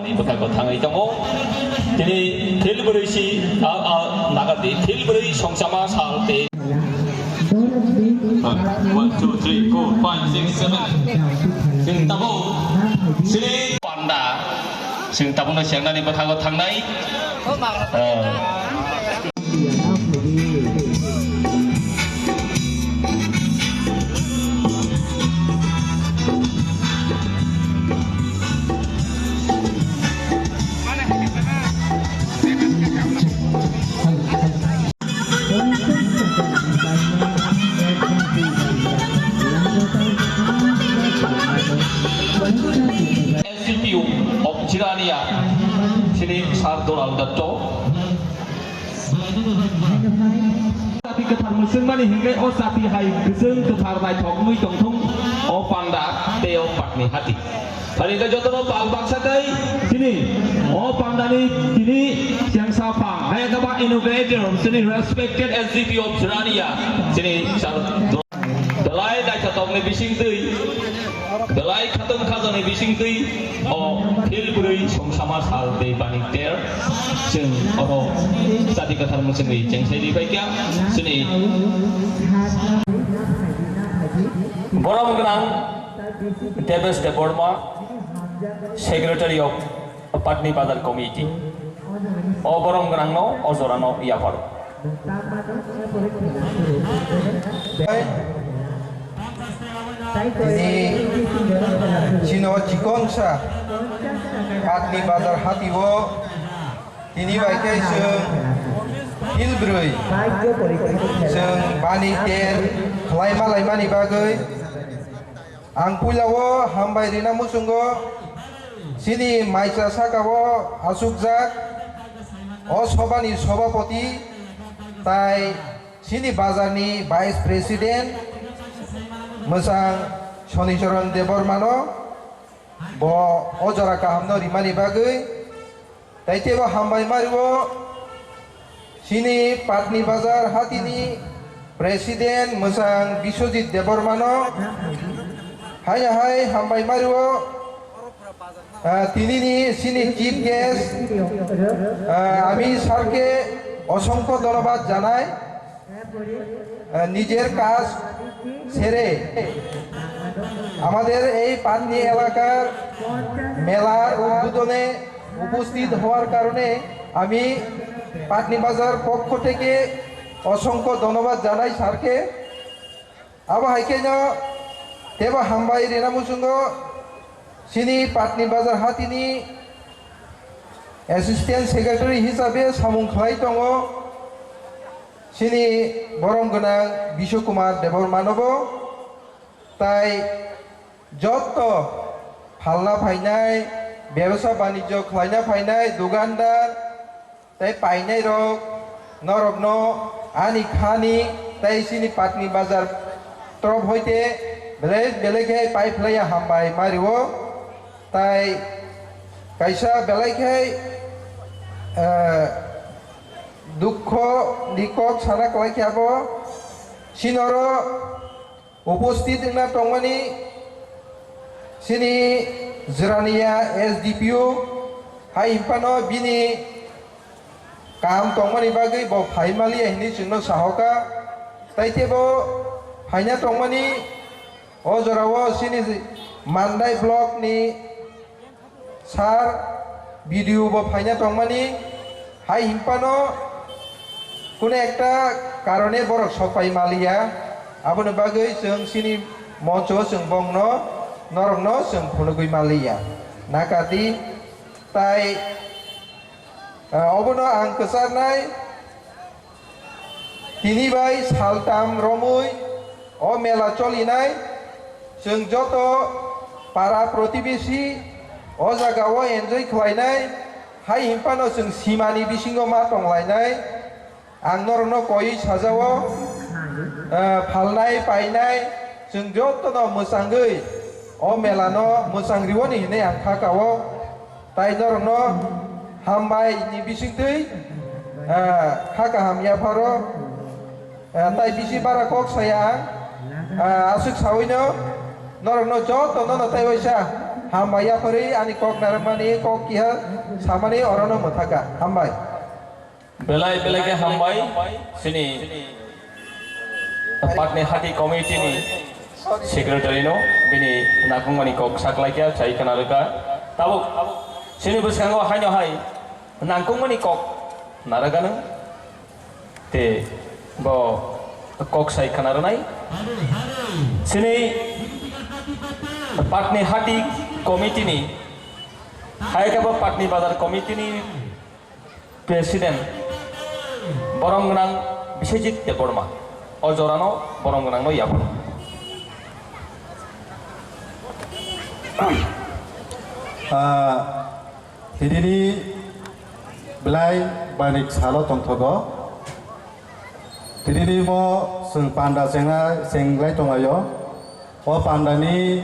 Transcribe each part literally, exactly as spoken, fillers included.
Bwkha kwthangwi tongo. Tini thil bwrwi si, a, a, nagardi, thil bwrwi songchama sal tei. One, two, three, four, five, six, seven. Chwng tabuk sini panda. Chwng tabukno chengnani bwkhago thangnai. Ah. S D P O of Jirania, chini Sir Donald Dutta. Chati kwthar mwswngmani hinkhe o chati hai kwchwng kwthar naithok wngwi tongthung o panda tei o patni hati. Phani khe jotono pal baksa kai chini o pandani tini chengsa phang hai khe ba innovator chini respected S D P of Jirania chini Sir Belai naithathokni bisingtwi, belai khatung khajani bisingtwi, o thil bwrwi songchama sal tei banik ter, chwng oro chati kwthar mwchwngwi chengsairwi phaikha, chini borom gwnang Debesh Debbarma, Secretary of Patni Bazar Committee. O borom gwnangno o jorano yapharo. Tini chino chikonsa Patni Bazar hatio tini bai khe chwng thil bwrwi chwng bani ter khlai malaimani bagwi ang puilao hambai rina muchungo. Chini maisa sakao achukjak o sobani sobapoti tai chini bazarni vice president mwchang Sonicharan Debbarmano bo o jora kahamno rimani bagwi tai teibo hambai mario. Chini Patni Bazar hatini president mwchang Biswajit Debbarmano haino hai hambai mario. Ah, tinini chini chief guest, ah, ami sir ke osongkho dhonnobad janai. Ah, nijer kaj sere amader ei Patni elakar melar udbodhone উপস্থিত হওয়ার কারণে আমি পাটনি বাজার পক্ষ থেকে অসংখ্য ধন্যবাদ জানাই স্যারকে। Abo hai khe no teibo hambai rina muchungo chini Patni Bazar hatini assistant secretary hisabe samung khlai tongo chini borom gwnang Biswa Kumar Debbarmanobo. Tai jotto phalna phainai, bebsa banijjo khlaina phainai, dugandar, tei painairok, norokno ani khani tei chini Patni Bazar torop hoite belai belai khe pai phlaiya hambai mario. Tai kaisa belai khe, eh, dukho ni kok sana kwlai khe abo, chini oro Uposthit wngna tongmani chini Jirania S D P O hai hinphano bini kaam tongmani bagwi bo phai maliya hinwi chwngno sahoka. Tai teibo phaina tongmani o jorao chini Mandai block ni Sir, B D O bo phaina tongmani, hai hinphano kunu ekta karone borok sok pai maliya, aboni bagwi chwng chini moncho chwng bongno, norokno chwng phunugwi maliya. Nakadi, tai, ah, obono ang kwcharnai, Tini bai saltam romwi o mela cholinai, chwng joto para protibesi o jagao enjoy khlainai, hai hinphano chwng simani bisingo ma tonglainai. Ang norokno koiwi sajao, eh, phalnai painai, chwng jotono mwchangwi o melano mwchang riwoni hinwi ang kha kao. Tai norokno hambai ni bisingtwi, ah, kha kaham yapharo, ah, tai bisi bara kok saya ang, ah, aswk sawino norokno joto nono tai waisa Hambai yapharwi ani kok narwkmani kok kiha samani orono mwthaka. Hambai. Belai belai khe hambai chini Patni Hati committee ni secretary no bini nangkukmani kok saklaikha chai khna rwkha. Tabuk chini bwskango haino hai nangkukmani kok narwkano. Te bo kok sai khna rwnai. Chini Patni Hati committee ni, hai khe bo Patni Bazar committee ni president borom gwnang Biswajit Debbarma. O jorano borom gwnang no yapharwi. Ah, Tinini belai banik salo tongthogo. Tinini mo chwng panda chengna chenglai tonglaio. O pandani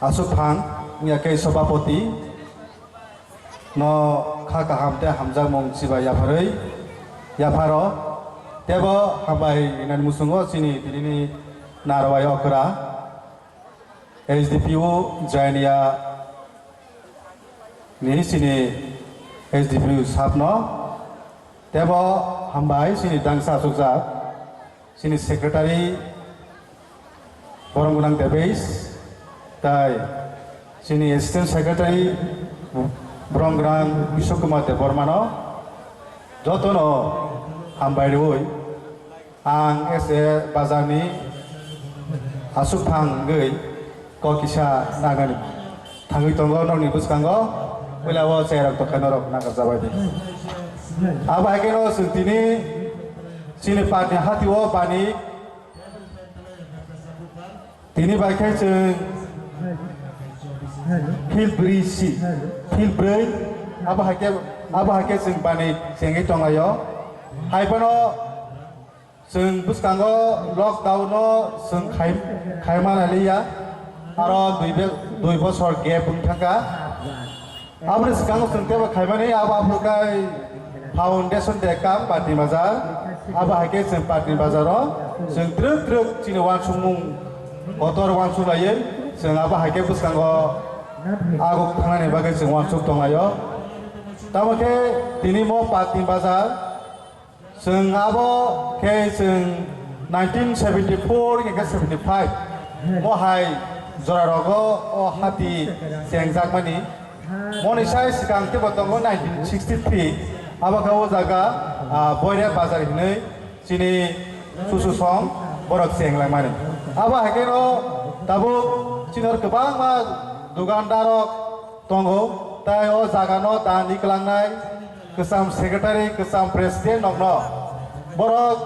aswk phang wngya khe sobhapoti no kha kaham tei hamjakmung chiba yapharwi yapharo. Tebo hambai rinani muchungo chini tinini narwai okra. S D P O Jainia ni chini S D P O sap no tebo hambai chini dangsa achukjak chini secretary Boromgwnang Debesh tai chini assistant secretary Boromgwnang Bishwa Kumar Debbarma no jotono hambai rwi. Ang S A bazarni aswk phang wngwi kok kisa nangnani thangwi tongo, nokni bwskango puila o chairok tongkha norok nangkukjabai di. Abo hai kheno chwng tini chini Patni Hati o bani Tini bai khe chwng phil brwi si, phil brwi, abo hai khe, abo hai khe chwng bani chengwi tonglaio. Hai phano chwng bwskango lockdown no chwng khai, khai manaliya, aro dui be-, dui bosor gap wng thangkha. Aboni swkango chwng teibo khaimani abo aphuru khe foundation de kam Patni Bazar. Abo hai khe chwng Patni Bazar o chwng twrwk twrwk chini uansukmung kotor uansuk laiwi chwng abo hai khe bwskango aguk thangnani bagwi chwng uansuk tonglaio. Tamo khe tini mo Patni Bazar Chwng abo khe chwng nineteen seventy-four hingkhe seventy-five mo hai jora rogo o hati chengjakmani. Moni sai swkang teibo tongo nineteen sixty-three, abo khe o jaga, ah, Boiria Bazar hinwi chini susu song borok chenglangmani. Abo hai khe no tabuk chini oro kwbangma dukandar rok tongo, tai o jaga no dan iklangnai. Kwcham secretary, kwcham president nokno borok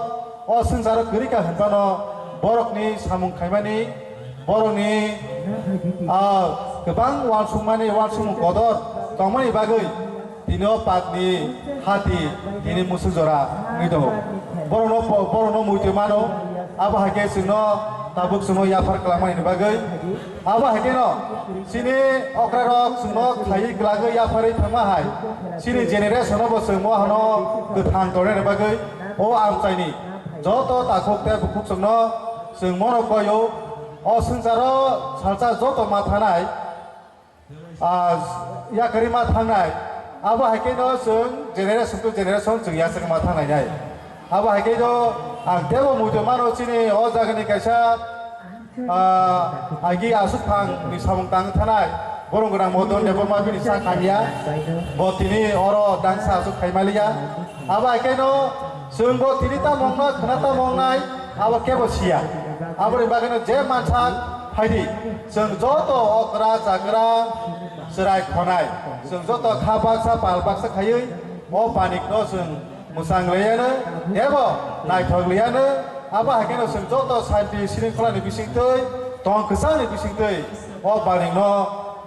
o swngcharo kwrwi kha hwnphano borokni samung khaimani, borokni, ah, kwbang uansukmani, uansukmung kotor tongmani bagwi tini o Patni Hati tini musu jora wngwi tongo. Borokno po-, borokno muitu mano, abo hai khe chwngno tabuk chwngno yaphar kwlangmani bagwi. Abo hai kheno chini okrarok chwngno khaiwi glagwi yapharwi thangma hai chini generation-o bo chwng mo hano kwthang tongnani bagwi o amchaini joto takhuk tei bukhuk chwngno chwng mono koio. O swngcharo salsa joto ma thanai, ah, yakarwi ma thangnai. Abo hai kheno chwng generation to generation chwng yachak ma thangnainai. Abo hai kheno ang teibo muitu mano chini o jagani kaisa Ah, agi aswk phang ni samung tang thanai, borok gwnang Modon Debbarma bini sak hamya, bo tini oro dangsa aswk khai maliya. Abo hai khe no chwng bo tini tamo wngma khwna tamo wngnai, abo kebo siya. Aboni bagwi no je mansak phaidi, chwng joto okra chakra chwrai khonai, chwng joto kha baksa pal baksa khaiwi o panik no chwng mwchang liyano, ebo naithok liyano, abo hai kheno chwng joto santi sringkholani bisingtwi, tong kwchangni bisingtwi o balingno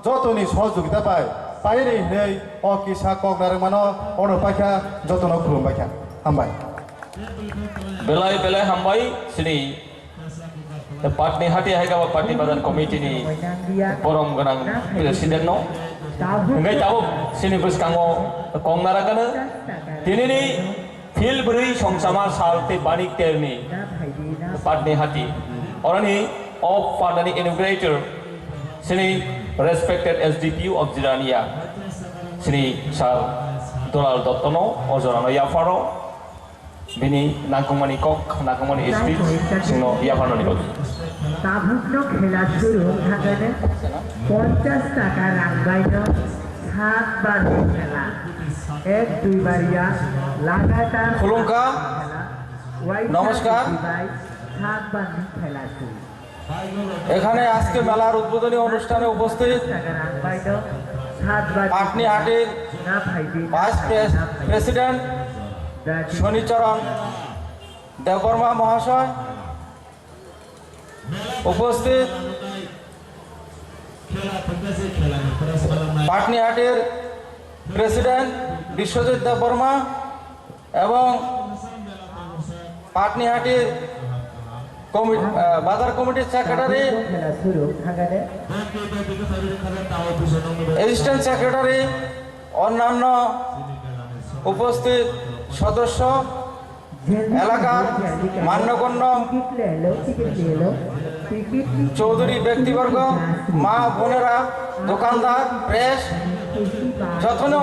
jotoni sohojogita bai paini hinwi o kisa kok narwkmano ono paikha, jotono khulumbaikha. Hambai. Belai belai hambai chini Patni Hati hai khe bo Patni Bazar Committee ni borom gwnang president no. Hingke tabuk chini bwskango kok narwkano. Tinini phil bwrwi songchama sal tei banik terni Patni Hati. Oroni o pandani inaugurator chini Respected S D P O of Jirania, Shri Sir Dolal Dottono, o jorano yapharo, bini nangkukmani kok, nangkukmani speech, chwngno yapharnani bagwi. Tabukno khela suru wngthangani ponchash taka rang baino saat bar khela, ek dui bar ya lagatar Khulumkha. Khela, waisa Namaskar. Bai saat bar ni khela suru. এখানে আজকে মেলার উদ্বোধনী অনুষ্ঠানে উপস্থিত পাটনিহাটির vice press-, president শনিচরণ দেববর্মা মহাশয়, উপস্থিত পাটনিহাটির প্রেসিডেন্ট বিশ্বজিৎ দেববর্মা এবং পাটনিহাটির কমি-, আহ, বাজার কমিটির সেক্রেটারি, অ্যাসিস্ট্যান্ট সেক্রেটারি, অন্যান্য উপস্থিত সদস্য, এলাকার মান্যগণ্য চৌধুরী ব্যক্তিবর্গ, মা বোনেরা, দোকানদার, প্রেস, যতজন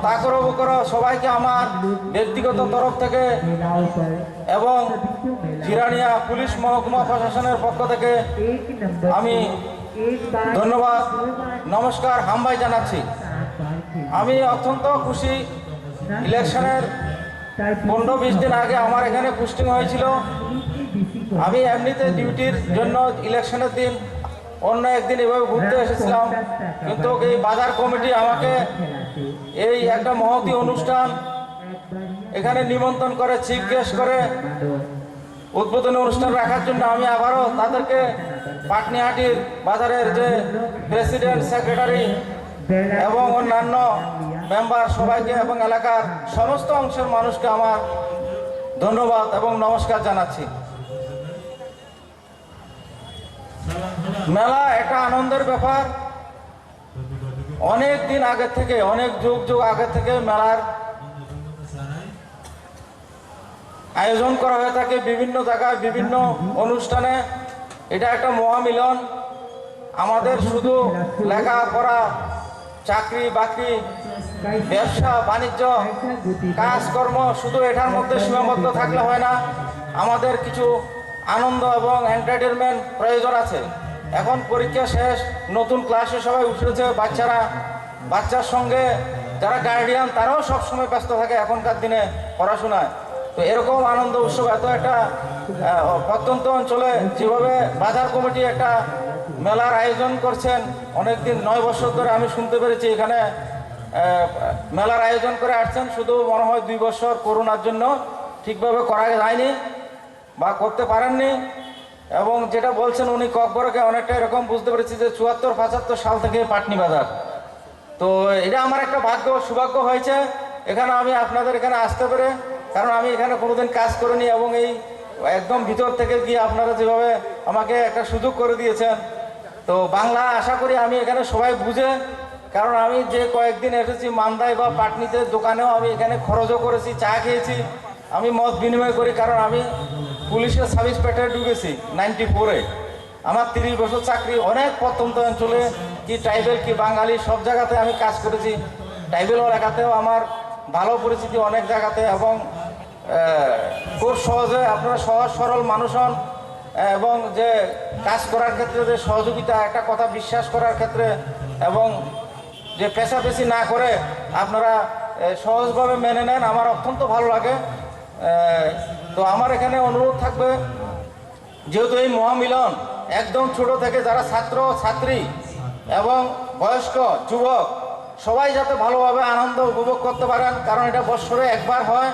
তাকরো বুকরো সবাইকে আমার ব্যক্তিগত তরফ থেকে এবং জিরানিয়া পুলিশ মহকুমা প্রশাসনের পক্ষ থেকে আমি ধন্যবাদ, নমস্কার, হামবাই জানাচ্ছি। আমি অত্যন্ত খুশি, ইলেকশনের পনেরো বিশ দিন আগে আমার এখানে পোস্টিং হয়েছিল। আমি এমনিতে ডিউটির জন্য ইলেকশনের দিন অন্য একদিন এভাবে ঘুরতে এসেছিলাম, কিন্তু এই বাজার কমিটি আমাকে এই একটা মহতী অনুষ্ঠান এখানে নিমন্ত্রণ করে, চিফ গেস্ট করে উদ্বোধনী অনুষ্ঠান রাখার জন্য আমি আবারও তাদেরকে পাটনিহাটির বাজারের যে প্রেসিডেন্ট, সেক্রেটারি এবং অন্যান্য মেম্বার সবাইকে এবং এলাকার সমস্ত অংশের মানুষকে আমার ধন্যবাদ এবং নমস্কার জানাচ্ছি। মেলা একটা আনন্দের ব্যাপার। অনেক দিন আগে থেকে, অনেক যুগ যুগ আগে থেকে মেলার আয়োজন করা হয়ে থাকে বিভিন্ন জায়গায়, বিভিন্ন অনুষ্ঠানে। এটা একটা মহামিলন। আমাদের শুধু লেখাপড়া, চাকরি বাকরি, ব্যবসা বাণিজ্য, কাজকর্ম শুধু এটার মধ্যে সীমাবদ্ধ থাকলে হয় না। আমাদের কিছু আনন্দ এবং এন্টারটেইনমেন্ট প্রয়োজন আছে। এখন পরীক্ষা শেষ, নতুন ক্লাসে সবাই উঠেছে বাচ্চারা, বাচ্চার সঙ্গে যারা গার্ডিয়ান, তারাও সবসময় ব্যস্ত থাকে এখনকার দিনে পড়াশোনায়। তো এরকম আনন্দ উৎসব, এত একটা, আহ, প্রত্যন্ত অঞ্চলে যেভাবে বাজার কমিটি একটা মেলার আয়োজন করছেন, অনেকদিন, নয় বছর ধরে আমি শুনতে পেরেছি এখানে, আহ, মেলার আয়োজন করে আসছেন। শুধু মনে হয় দুই বছর করোনার জন্য ঠিকভাবে করা যায়নি বা করতে পারেননি। এবং যেটা বলছেন উনি ককবরকে, অনেকটা এরকম বুঝতে পেরেছি যে চুয়াত্তর পঁচাত্তর সাল থেকে পাটনি বাজার। তো এটা আমার একটা ভাগ্য, সৌভাগ্য হয়েছে, এখানে আমি আপনাদের এখানে আসতে পেরে। কারণ আমি এখানে কোনোদিন কাজ করিনি এবং এই একদম ভিতর থেকে গিয়ে আপনারা যেভাবে আমাকে একটা সুযোগ করে দিয়েছেন, তো বাংলা আশা করি আমি এখানে সবাই বুঝে, কারণ আমি যে কয়েকদিন এসেছি মান্দায় বা পাটনিতে, দোকানেও আমি এখানে খরচও করেছি, চা খেয়েছি, আমি মত বিনিময় করি, কারণ আমি পুলিশের সাব ইন্সপেক্টরে ঢুকেছি নাইনটি ফোরে। আমার তিরিশ বছর চাকরি, অনেক প্রত্যন্ত অঞ্চলে, কি ট্রাইবেল কি বাঙালি, সব জায়গাতে আমি কাজ করেছি। ট্রাইবেল এলাকাতেও আমার ভালো পরিচিতি অনেক জায়গাতে, এবং আহ, খুব সহজে আপনারা সহজ সরল মানুষ হন, আহ, এবং যে কাজ করার ক্ষেত্রে যে সহযোগিতা, একটা কথা বিশ্বাস করার ক্ষেত্রে, এবং যে পেশাপেশি না করে আপনারা, আহ, সহজভাবে মেনে নেন, আমার অত্যন্ত ভালো লাগে। আহ, তো আমার এখানে অনুরোধ থাকবে, যেহেতু এই মহামিলন একদম ছোট থেকে যারা ছাত্র ছাত্রী এবং বয়স্ক যুবক সবাই যাতে ভালোভাবে আনন্দ উপভোগ করতে পারেন, কারণ এটা বছরে একবার হয়।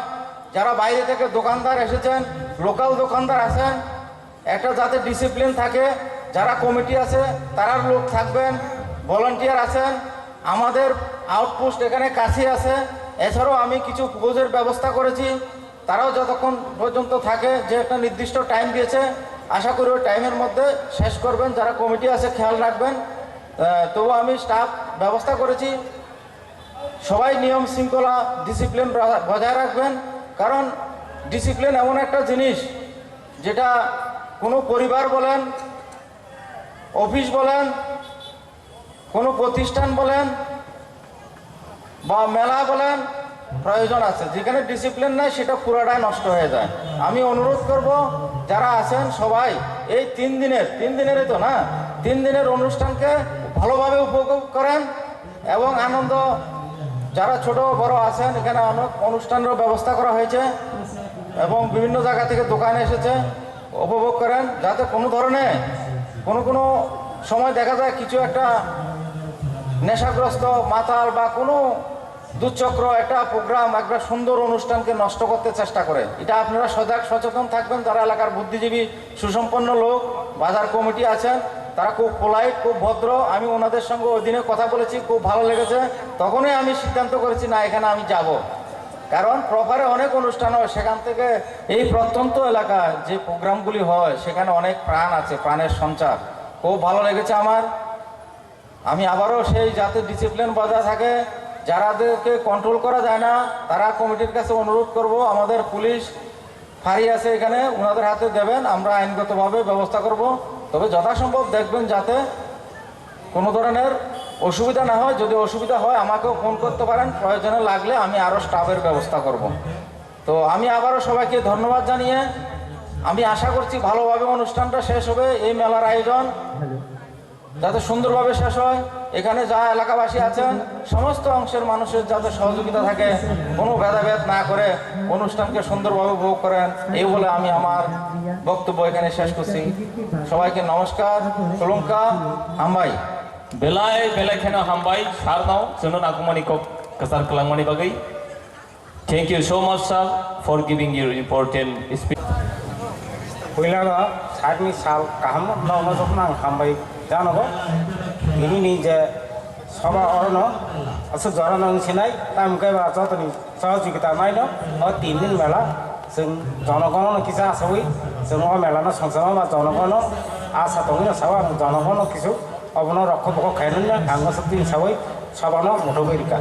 যারা বাইরে থেকে দোকানদার এসেছেন, লোকাল দোকানদার আছেন, একটা যাতে ডিসিপ্লিন থাকে, যারা কমিটি আছে তারার লোক থাকবেন, ভলান্টিয়ার আছেন, আমাদের আউটপোস্ট এখানে কাছেই আছে। এছাড়াও আমি কিছু কোচের ব্যবস্থা করেছি, তারাও যতক্ষণ পর্যন্ত থাকে, যে একটা নির্দিষ্ট টাইম দিয়েছে, আশা করি ওই টাইমের মধ্যে শেষ করবেন। যারা কমিটি আছে খেয়াল রাখবেন। আহ, তবু আমি স্টাফ ব্যবস্থা করেছি, সবাই নিয়ম শৃঙ্খলা, ডিসিপ্লিন বজায় রাখবেন। কারণ ডিসিপ্লিন এমন একটা জিনিস, যেটা কোনো পরিবার বলেন, অফিস বলেন, কোনো প্রতিষ্ঠান বলেন বা মেলা বলেন, প্রয়োজন আছে। যেখানে ডিসিপ্লিন নাই, সেটা পুরাটাই নষ্ট হয়ে যায়। আমি অনুরোধ করব, যারা আছেন সবাই এই তিন দিনের, তিন দিনেরই তো না, তিন দিনের অনুষ্ঠানকে ভালোভাবে উপভোগ করেন এবং আনন্দ, যারা ছোট বড় আছেন, এখানে অনেক অনুষ্ঠানেরও ব্যবস্থা করা হয়েছে এবং বিভিন্ন জায়গা থেকে দোকান এসেছে, উপভোগ করেন, যাতে কোনো ধরনের কোনো কোনো সময় দেখা যায় কিছু একটা নেশাগ্রস্ত মাতাল বা কোনো দুচক্র একটা প্রোগ্রাম, একটা সুন্দর অনুষ্ঠানকে নষ্ট করতে চেষ্টা করে। এটা আপনারা সজাগ সচেতন থাকবেন, যারা এলাকার বুদ্ধিজীবী সুসম্পন্ন লোক, বাজার কমিটি আছেন, তারা খুব পোলাইট, খুব ভদ্র। আমি ওনাদের সঙ্গে ওই দিনে কথা বলেছি, খুব ভালো লেগেছে। তখনই আমি সিদ্ধান্ত করেছি, না, এখানে আমি যাব। কারণ প্রপারে অনেক অনুষ্ঠান হয়, সেখান থেকে এই প্রত্যন্ত এলাকায় যে প্রোগ্রামগুলি হয়, সেখানে অনেক প্রাণ আছে, প্রাণের সঞ্চার। খুব ভালো লেগেছে আমার। আমি আবারও সেই, যাতে ডিসিপ্লিন বজায় থাকে, যারাদেরকে কন্ট্রোল করা যায় না, তারা কমিটির কাছে অনুরোধ করব, আমাদের পুলিশ ফাঁড়ি আছে এখানে, ওনাদের হাতে দেবেন, আমরা আইনগতভাবে ব্যবস্থা করব। তবে যথাসম্ভব দেখবেন যাতে কোনো ধরনের অসুবিধা না হয়। যদি অসুবিধা হয়, আমাকেও ফোন করতে পারেন, প্রয়োজনে লাগলে আমি আরও স্টাফের ব্যবস্থা করব। তো আমি আবারও সবাইকে ধন্যবাদ জানিয়ে আমি আশা করছি ভালোভাবে অনুষ্ঠানটা শেষ হবে। এই মেলার আয়োজন যাতে সুন্দরভাবে শেষ হয়, এখানে যা এলাকাবাসী আছেন, সমস্ত অংশের মানুষের যাতে সহযোগিতা থাকে, কোনো ভেদাভেদ না করে অনুষ্ঠানকে সুন্দরভাবে উপভোগ করেন, এই বলে আমি আমার বক্তব্য এখানে শেষ করছি। সবাইকে নমস্কার, খুলুমখা, হামবাই। Belai belai kheno hambai sarno chwngno nangkukmani kok kwchar kwlangmani bagwi. Thank you so much, sir, for giving your important speech. Puilano sakni sal kaham no no jokno ang hambai janogo. Ini ni je soba orono asuk jora no sinai tam kai ba jotoni sohojogita naino o tin din mela chwng jonogono no kisa asawi chwng o mela no songchamo ba jonogono asa tongwi no sao ang jonogono kisu obono rokho bokho khainani ang asuk tin sawi sobano muthubwi rika.